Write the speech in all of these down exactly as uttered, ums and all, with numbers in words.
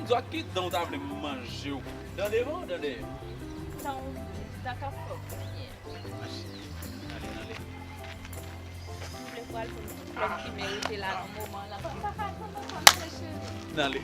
Di w ak ki dan w ta vle m manje w? Dan devan ou dan dèyè? Dan w, dan k ap fè w byen. Mache. Ale, ale. M vle pral pou m tout flè m ki merite la nan moman la. M pa ka tann ankò, m ale cheri. Ale.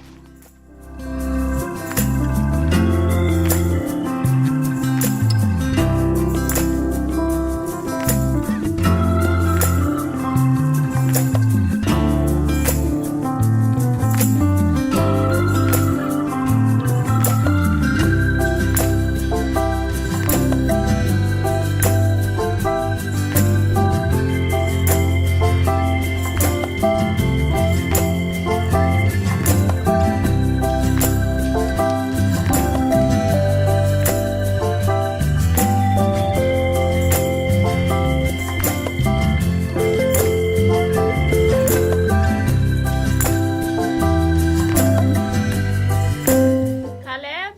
Caleb?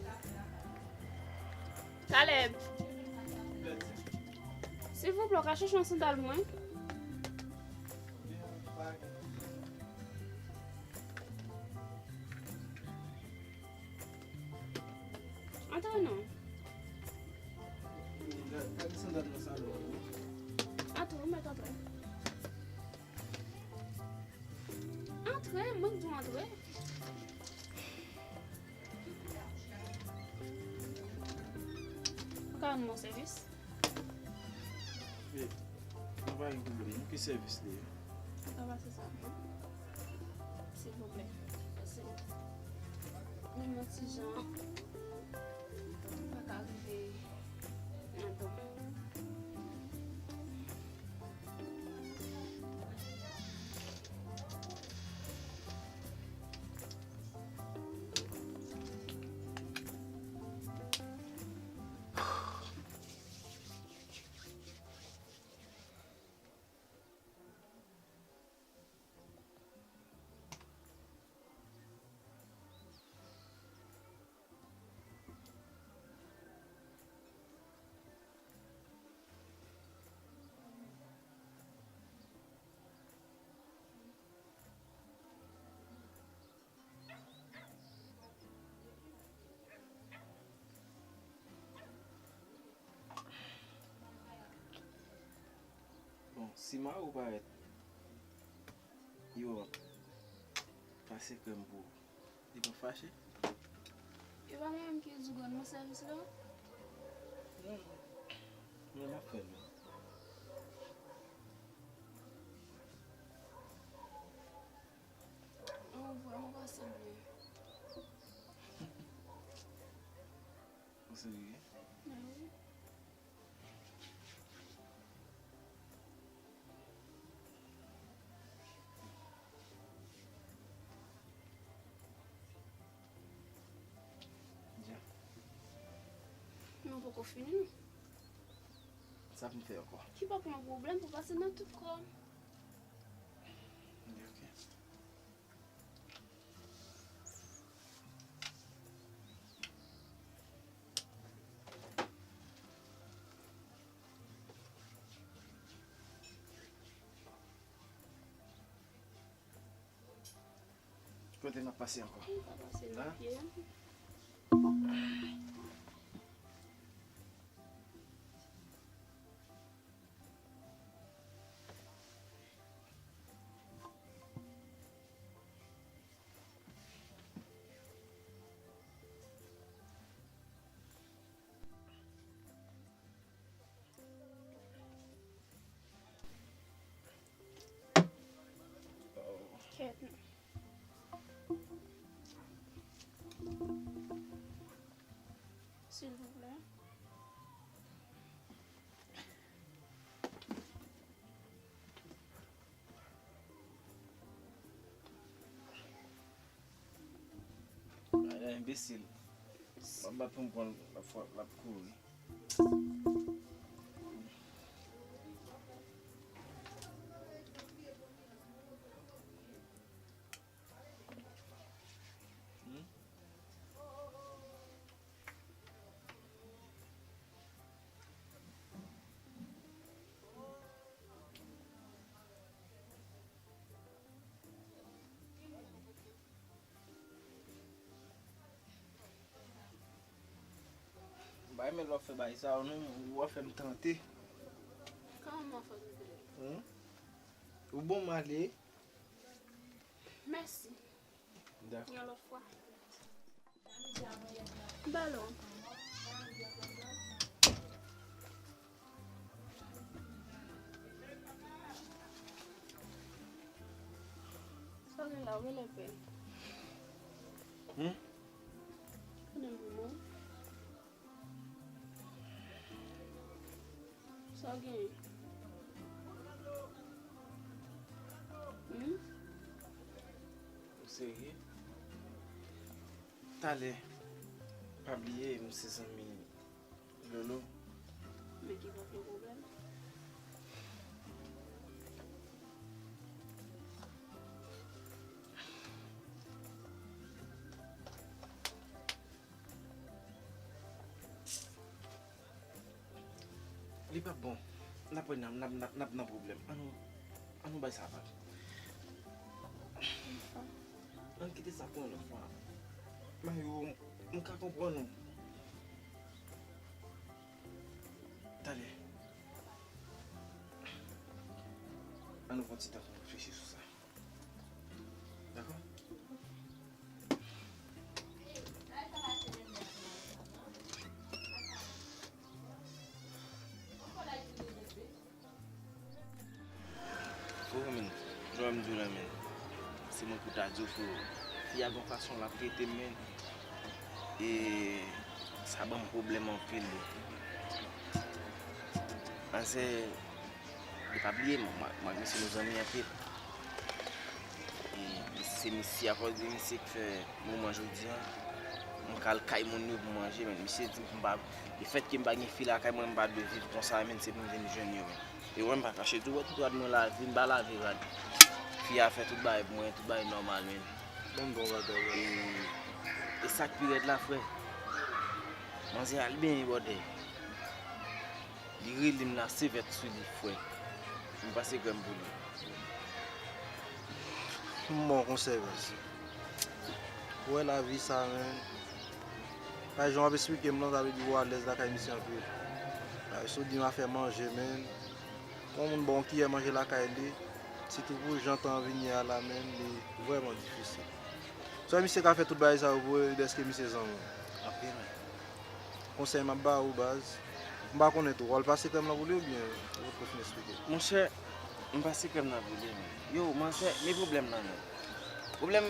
Caleb? Silvouplè, w ka chèche yon sandal pou mwen? Antre non. Gade, gade sandal nan salon an. Antre, ou mèt antre. Antre, mwen k di w antre. Ou ka rann mwen sèvis? Wi. Mwen pa gen pwoblèm non. Ki sèvis li ye? Ou ka pase sa pou mwen? Silvouplè. Mèsi. Mwen yon ti jan pa ka rive nan tan. Bon, si mari w parèt, yo ap pase krèm pou ou, li p ap fache? E pa mwen menm ki di w rann mwen sèvis la? Non. Mwen m ap fè l. Ou vrèman pase byen. Ou serye? Mwen wi. Dja. Men ou poko fini non. Sa pou m fè ankò? Ki pa pou yon pwoblèm pou pase nan tout kò m. Ok. Kote n ap pase ankò? N pa pase nan pye a. Kèt non. Silvouplè. Ay, enbesil. M ap bat pou m konn l ap fò, l ap kouri. Hmm? Ay, men lè w ap fè bagay sa yo, non, w ap fè m tante. Kòman w fè m tante? Hmm? Ou bon, m ale. Mèsi. Dakò. Yon lòt fwa. Balon. Sa gen la, ou gen lè pè. Hmm? Konnen m pou mwen. Sa w genyen? Hmm? Ou serye? Talè, pa bliye, m se zanmi Lolo. Men ki pa gen pwoblèm. Li p ap bon. N ap wè nan, n ap, n ap, n ap nan pwoblèm. Ann nou, ann nou bay sa vag. Ann kite sa pou yon lòt fwa. Mayo, m ka konprann ou. Talè. Ann nou pran ti tan pou nou reflechi sou sa. Dakò? Freo, men, jan m di w la, men, se mwen pou ta di w, freo. Fi a gon fason l ap trete m, men. E sa ban m pwoblèm anpil, wi. Manzè, e pa bliye, mwen, mwen, mwen, se nou zanmi anpil. E, e se misye, akoz de misye ki fè moman jodi a, mwen ka al kay moun yo pou manje, men misye di m pou m pa, lefètke m pa gen fi lakay mwen, m pa dwe viv konsa, men se pou m vin jwenn yo, men. E mwen, m pa kache tou, tout rad mwen lave, m pa lave rad. Fi a fè tout bagay pou mwen, tout bagay nòmal, men. Bon, bon bagay, wi. E, e sa k pi rèd la, frè, manzè al benyen bòdè. Li rele m la, se vèt sou li, frè. M pase krèm pou li. M bon konsèy, baz. Ou wè lavi sa, men. Pa jan w ap esplike m lan, sa vle di ou alèz lakay misye anpil. Bagay si w di m afè manje, men. Kon moun ba w yon kiyè manje lakay li, sitou pou jan tan an vin ye a la, men, li vrèman difisil. Sa misye ka fè tout bagay sa yo pou ou, dèske misye zanmi w. Anpil, men. Konsèy m ap ba ou, baz. M pa konnen tou, w al pase krèm lan pou li oubyen ou potko fin esplike? Monchè, m pase krèm nan pou li, men. Yo, manzè, men pwoblèm nan, men. Pwoblèm,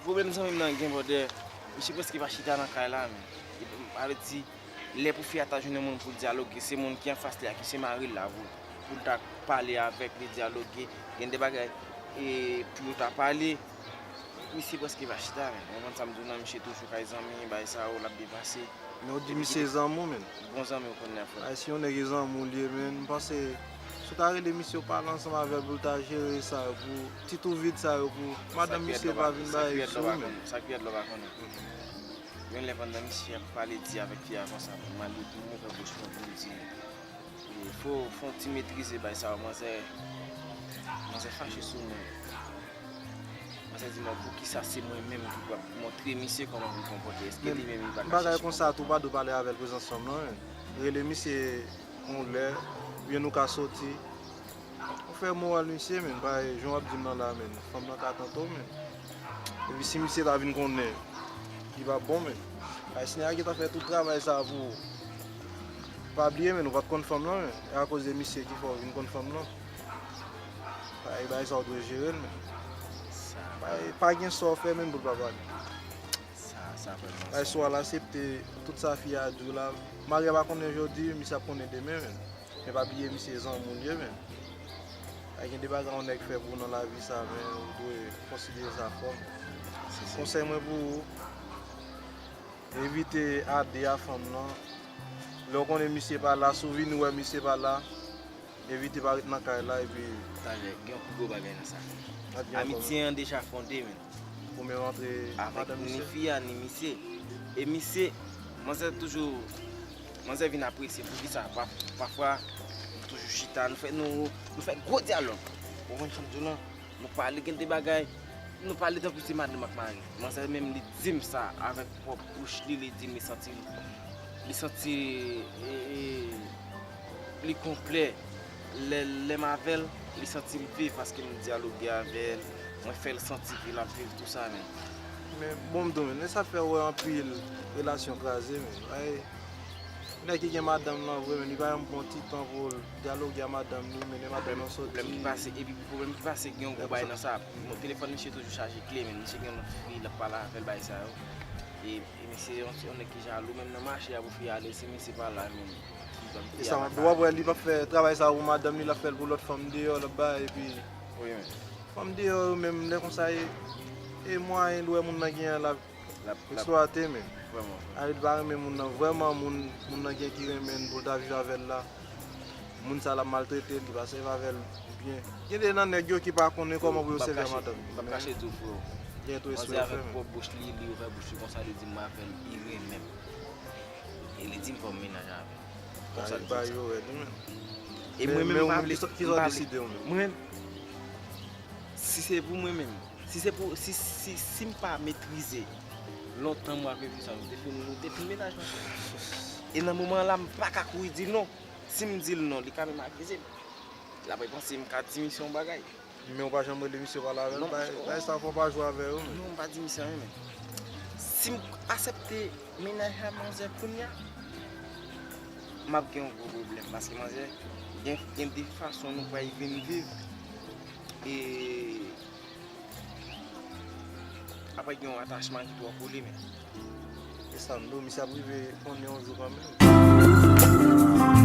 pwoblèm zanmi m nan gen, brother. Misye prèske pa chita nan kay la, men. Sa vle di, lè pou fi a ta jwenn yon moun pou l dyaloge, se moun ki anfas li a, ki se mari l la, pou, pou l ta pale avèk li, dyaloge. Gen de bagay, e, pou yo ta pale. Misye prèske pa chita, men. Ou konprann sa m di w nan, misye toujou kay zanmi, bagay sa yo, l ap depase. Men ou di misye zanmi w, men. Bon zanmi w konnen, frè. Ay, si yon nèg e zanmi w li ye, men, m panse, si w ta rele misye, w pale ansanm avè l pou l ta jere sa yo, pou ti twou vid sa yo, pou madanm misye pa vin bay sou ou, men. Sa k pi rèd la w pa konnen. Yon lè pandan misye ap pale di avèk fi a konsa, pou m al li pou m ouvè bouch mwen pou m di, e, fò, fò w ti metrize bagay sa yo, manzè, manzè fache sou mwen. Manzè di mwen, poukisa se mwen menm ki pral montre misye kòman pou l konpòte? Èske li menm li pa ka chèche konpòtman? Men bagay konsa tou, pa dwe pale avè l prezans fanm nan, men. Rele misye yon lè, oubyen nou ka soti. Ou fè moral misye, men, pa jan w ap di m nan la, men. Fanm nan ka tante w, men. Epi si misye ta vin konnen, li p ap bon, men. Ay, si nèg la gentan fè tout travay sa pou ou, pa bliye, men, ou pa t konn fanm nan, men. E akoz de misye ki fè w vin konn fanm nan. Ay, bagay sa w dwe jere l, men. Sa pa, pa gen sa w fè, men, pou l pa pale. Sa, sa vrèman. Ay, swa l asepte tout sa fi a di w la. Mari a pa konnen jodi, misye ap konnen demen, men. Men pa bliye, misye zanmi w li ye, men. Ay, gen de bagay yon nèg fè pou w nan lavi sa, men ou dwe konsidere sa fò. Se, se. Konsèy mwen pou ou, evite ade a fanm nan. Lè w konnen misye pa la, si w vini wè misye pa la, evite pa ret nan kay la, epi. Talè, gen yon pi gwo bagay nan sa. Amitye an deja fonde, men. Ou menm antre avèk madanm ni misye? Fi a, ni misye. E misye, manzè toujou, manzè vin apresye poukisa pa, pafwa, nou toujou chita, nou fè, nou, nou fè gwo dyalòg. Ou konprann sa m di w lan? Nou pale gen de bagay, nou pale tankou se madanm ak mari. Manzè menm li di m sa avèk pwòp bouch li, li di m li santi l Li santi e, e, li konplè. Lè, lè m avè l, li santi l viv paske m dyaloge avè l, mwen fè l santi ke l ap viv tou sa menm. Men bon, m tou menm, men sa fè w wè anpil relasyon kraze menm. Ay, nèg ki gen madanm lan vre menm, li pa janm pran ti tan pou l dyaloge a madanm li, mennen madanm lan soti. Pwoblèm ki pase, epi pwoblèm ki pase gen yon gwo bagay nan sa. Telefòn misye toujou chaje kle, men misye gen yon lòt fi, l ap pale avè l, bagay sa yo. E, e misye yon, yon nèg ki jalou, menm nan mache a pou fi ale, se misye pa la menm. Ki ban fi a sa, w ap wè li p ap fè travay sa pou madanm li, l ap fè l pou lòt fanm deyò, l ap bay, epi fanm deyò yo menm, lè konsa, e, e mwayen l wè moun nan gen an, l ap eksplwate menm. Vrèman. Ay, li pa renmen moun nan, vrèman, moun, moun nan gen ki renmen l pou l ta viv avè l la. Moun sa l ap maltrete l, li pa sèvi avè l byen. Gen de nan nèg yo ki pa konnen kòman pou yo sèvi a madanm yo. M p ap kache di w, freo. Gen tou espre yo fèmen. Manzè avèk pwòp bouch li, li ouvè bouch li konsa, li di m avè l, li renmen m. E li di m fò m mennaj avè l. Konsa li di m sa. Yo rèd wi menm. E mwen menm, m pa vle. Ki sa w deside w menm? Mwen menm, si se pou mwen menm, si se pou, si, si, si m pa metrize lontan m ap reflechi sa, nou te fin, nou te fin mennaj lan. E nan moman la, m pa ka kouri di l non. Si m di l non, li ka menm akize m. L ap repanse m ka di misye yon bagay. Men w pa janm rele misye pale avè l, bagay sa fò w pa jwe avè yo menm. Non, m pa di misye anyen menm. Si m aksepte mennaj a manzè kounye a, m ap gen yon gwo pwoblèm paske manzè gen, gen de fason nou pral vin viv. E apre gen yon atachman ki twò kole menm. E sa m di w, misye ap rive konnen yon jou kanmenm.